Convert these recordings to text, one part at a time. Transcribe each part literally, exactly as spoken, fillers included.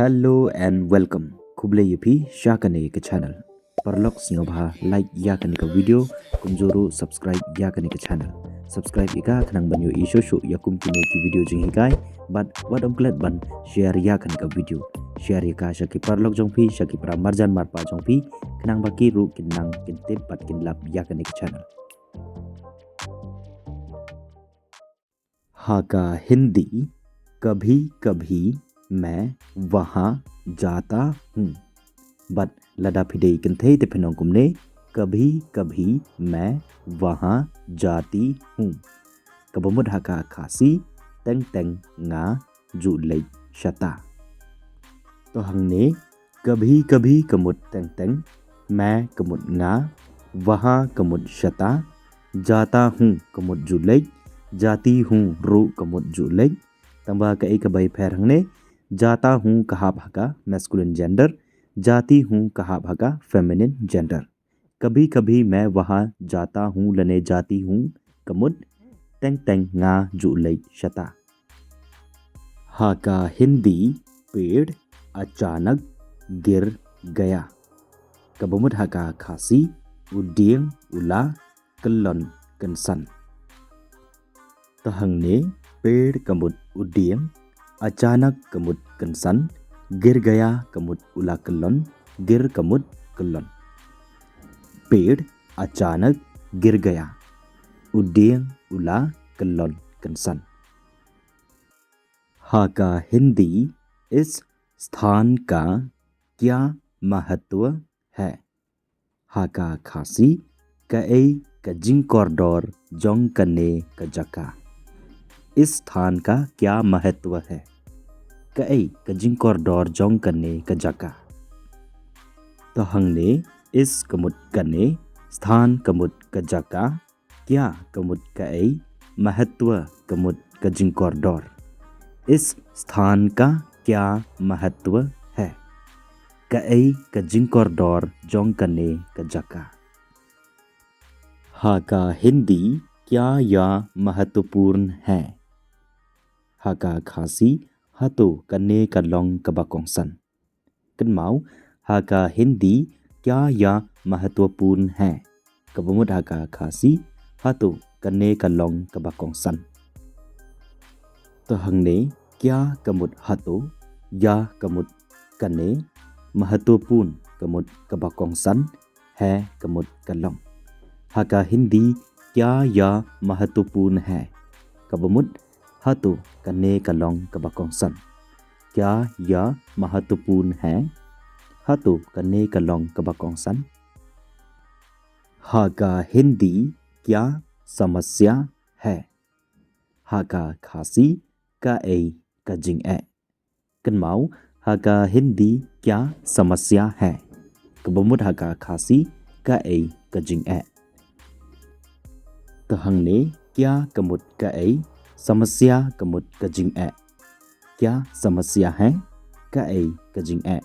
Hello and welcome. Khublei ïa phi sha kane ka channel. Paralok sngewbha like ïa kane ka video, kumjuh ruh subscribe ïa kane ka channel. Subscribe ïa ka khnang ban ïohi shuh shuh ïa kum kine ki video jinghikai, bad wat ym klet ban share ïa kane ka video. Share ïa ka sha ki paralok jong phi, sha ki para marjan marpa jong phi, khnang ba ki ruh kin nang kin tip bad kin lap ïa kane ka channel. Ha ka Hindi, कभी-कभी मैं वहाँ जाता हूँ. Bad lada phi dei kynthei te phin ong kumne, कभी-कभी मैं वहाँ जाती हूँ. Kaba mut ha ka Khasi, teng teng nga ju leit shata. To hangne, कभी-कभी ka mut teng teng, मैं ka mut nga, वहाँ ka mut shata, जाता हूँ ka mut ju leit, जाती हूँ ruh ka mut ju leit. Tangba kaei kaba pher hangne, जाता हूँ ka hap ha ka masculine gender, जाती हूँ ka hap ha ka feminine gender. कभी-कभी मैं वहाँ जाता हूँ lane जाती हूँ ka mut, teng teng nga ju leit shata. Ha ka Hindi, पेड़ अचानक गिर गया. Kaba mut ha ka Khasi, u dieng u la kyllon kynsan. To hangne, पेड़ ka mut u dieng, अचानक ka mut kynsan, गिर गया ka mut u la kyllon, गिर ka mut kyllon. पेड़ अचानक गिर गया. U dieng u la kyllon kynsan. Ha ka Hindi, इस स्थान का क्या महत्व है? Ha ka Khasi, kaei ka jingkordor jong kane ka jaka. इस स्थान का क्या महत्व है? Kaei ka jingkordor jong kane ka jaka. To hangne, इस ka mut kane, स्थान ka mut ka jaka, क्या ka mut kaei, महत्व ka mut ka jingkordor. इस स्थान का क्या महत्व है? Kaei ka jingkordor jong kane ka jaka. Ha ka Hindi, क्या यह महत्वपूर्ण है? Ha ka Khasi, hato kane ka long kaba kongsan. Kynmaw, ha ka Hindi, क्या यह महत्वपूर्ण है? Kaba mut ha ka Khasi, hato kane ka long kaba kongsan. To hangne, क्या ka mut hato, यह ka mut kane, महत्वपूर्ण ka mut kaba kongsan, है ka mut ka long. Ha ka Hindi, क्या यह महत्वपूर्ण है? Kaba mut, hato kane ka long kaba kongsan. क्या यह महत्वपूर्ण है? Hato kane ka long kaba kongsan. Ha ka Hindi, क्या समस्या है? Ha ka Khasi, kaei ka jingeh. Kynmaw, ha ka Hindi, क्या समस्या है? Kaba mut ha ka Khasi, kaei ka jingeh. To hangne, क्या ka mut kaei, समस्या ka mut ka jingeh. क्या समस्या है? Kaei ka jingeh.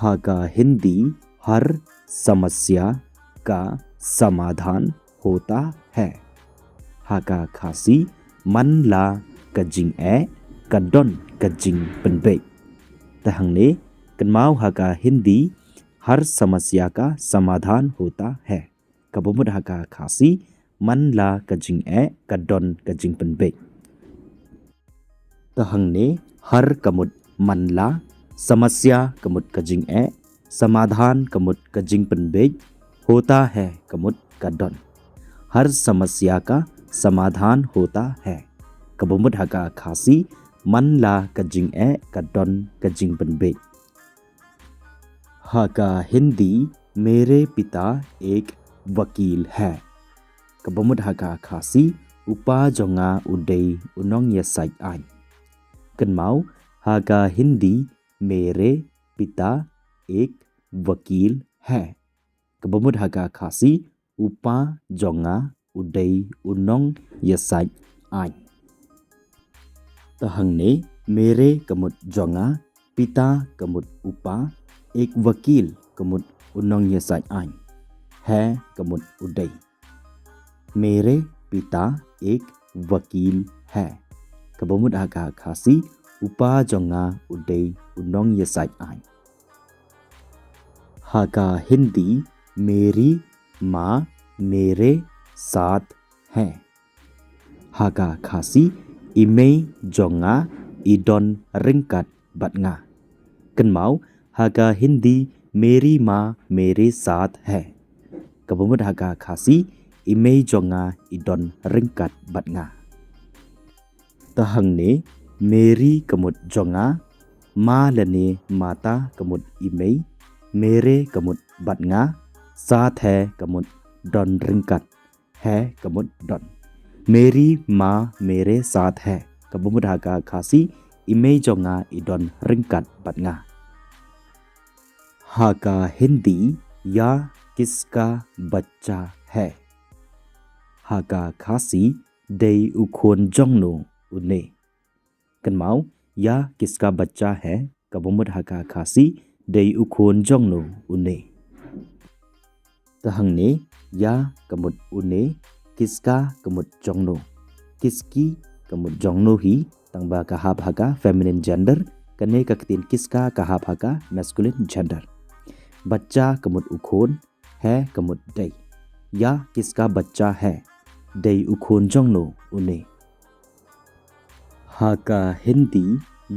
Ha ka Hindi, हर समस्या का समाधान होता है. Ha ka Khasi, man la ka jingeh, ka don ka jingpynbeit. To hangne, kynmaw ha ka Hindi, हर समस्या का समाधान होता है. Kaba mut ha ka Khasi, man la ka jingeh, ka don ka jingpynbeit. To hangne, हर ka mut man la, समस्या ka mut ka jingeh, समाधान ka mut ka jingpynbeit, होता है ka mut ka don. हर समस्या का समाधान होता है. Kaba mut ha ka Khasi, man la ka jingeh, ka don ka jingpynbeit. Ha ka Hindi, मेरे पिता एक वकील है. Kaba mut ha ka Khasi, u pa jong nga u dei u nongïasaid aiñ. Kynmaw, ha ka Hindi, मेरे पिता एक वकील है. Kaba mut ha ka Khasi, u pa jong nga u dei u nongïasaid aiñ. To hangne, मेरे ka mut jong nga, पिता ka mut u pa, एक वकील ka mut u nongïasaid aiñ, है ka mut u dei. मेरे पिता एक वकील है. Kaba mut ha ka Khasi, u pa jong nga u dei u nongïasaid aiñ. Ha ka Hindi, मेरी माँ मेरे साथ है. Ha ka Khasi, i mei jong nga i don ryngkat bad nga. Kynmaw, ha ka Hindi, मेरी माँ मेरे साथ है. Kaba mut ha ka Khasi, i mei jong nga i don ryngkat bad nga. Te hangne, मेरी ka mut jong nga, माँ lane mata ka mut i mei, मेरे ka mut bad nga, साथ है ka mut don ryngkat, है ka mut don. मेरी माँ मेरे साथ है. Kaba mut ha ka Khasi, i mei jong nga i don ryngkat bad nga. Ha ka Hindi, या किसका बच्चा है? Ha ka Khasi, dei u khun jongno une. Kynmaw, या किसका बच्चा है, kaba mut ha ka Khasi, dei u khun jongno une. Te hangne, या ka mut une, किसका ka mut jongno. किसकी ka mut jongno hi, tangba ka hap ha ka feminine gender, kane ka ktien किसका ka hap ha ka masculine gender. बच्चा ka mut u khun, है ka mut dei. या किसका बच्चा है, dei u khun jongno une. Ha ka Hindi,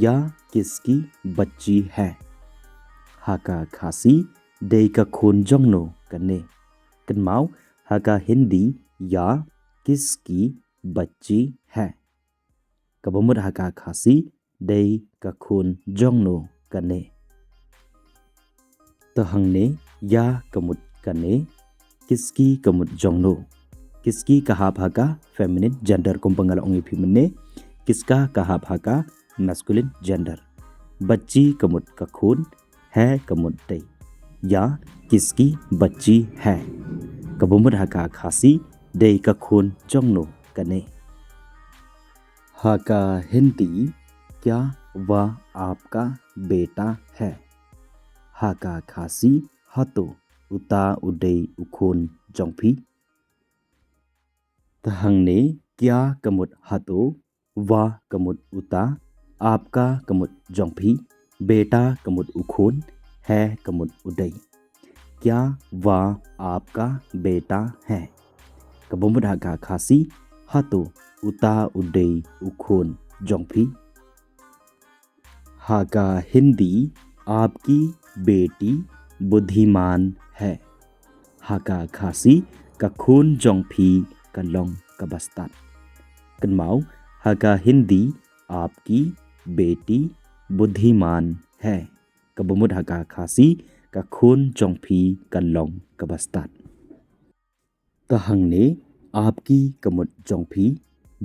या किसकी बच्ची है? Ha ka Khasi, dei ka khun jongno kane? Kynmaw, ha ka Hindi, या किसकी बच्ची है. Kaba mut ha ka Khasi, dei ka khun jongno kane? Te hangne, या ka mut kane, किसकी ka mut jongno. किसकी ka hap ha ka feminine gender, kumba nga la ong ïa phi mynne, किसका ka hap ha ka masculine gender. बच्ची ka mut ka khun, है ka mut dei. या किसकी बच्ची है? Kaba mut ha ka Khasi, dei ka khun jongno kane? Ha ka Hindi, क्या वह आपका बेटा है? Ha ka Khasi, hato uta u dei u khun jong phi? Te hangne, क्या ka mut hato, वह ka mut uta, आपका ka mut jong phi, बेटा ka mut u khun, है ka mut u dei. क्या वह आपका बेटा है? Kaba mut ha ka Khasi, hato uta u dei u khun jong phi? Ha ka Hindi, आपकी बेटी बुद्धिमान है. Ha ka Khasi, ka khun jong phi ka long kaba stad. Kynmaw, ha ka Hindi, आपकी बेटी बुद्धिमान है. Kaba mut ha ka Khasi, ka khun jong phi ka long kaba stad. Te hangne, आपकी ka mut jong phi,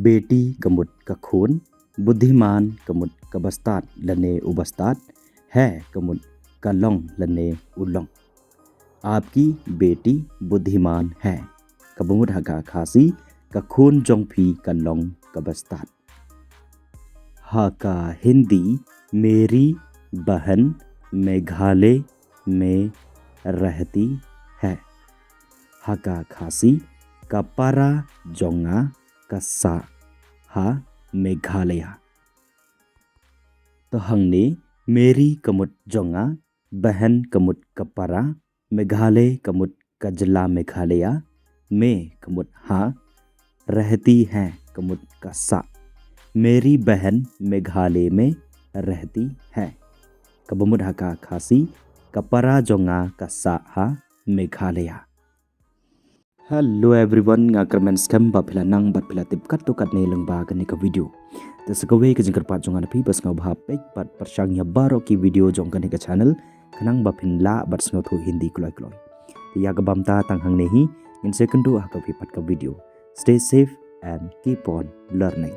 बेटी ka mut ka khun, बुद्धिमान ka mut kaba stad lane uba stad, है ka mut ka long lane u long. आपकी बेटी बुद्धिमान है. Kaba mut ha ka Khasi, ka khun jong phi ka long kaba stad. Ha ka Hindi, मेरी बहन मेघालय में रहती है. Ha ka Khasi, ka para jong nga ka sah ha Meghalaya. Te hangne, मेरी ka mut jong nga, बहन ka mut ka para, मेघालय ka mut ka jylla Meghalaya, में ka mut ha, रहती है ka mut ka sah. मेरी बहन मेघालय में रहती है. Kaba mut ha ka Khasi, ka para jong nga ka sah ha Meghalaya. Hello everyone, nga kyrmen skhem ba phi la nang bad phi la tip katto katne lyngba kane ka video. Te sa kawei ka jingkyrpad jong nga na phi ba sngewbha peit bad pyrshang ïa baroh ki video jong kane ka channel, khnang ba phin lah bad sngewthuh Hindi kloi kloi. Te ïa kaba mynta tang hangne hi, ngin sa ïakynduh ha kawei pat ka video. Stay safe and keep on learning.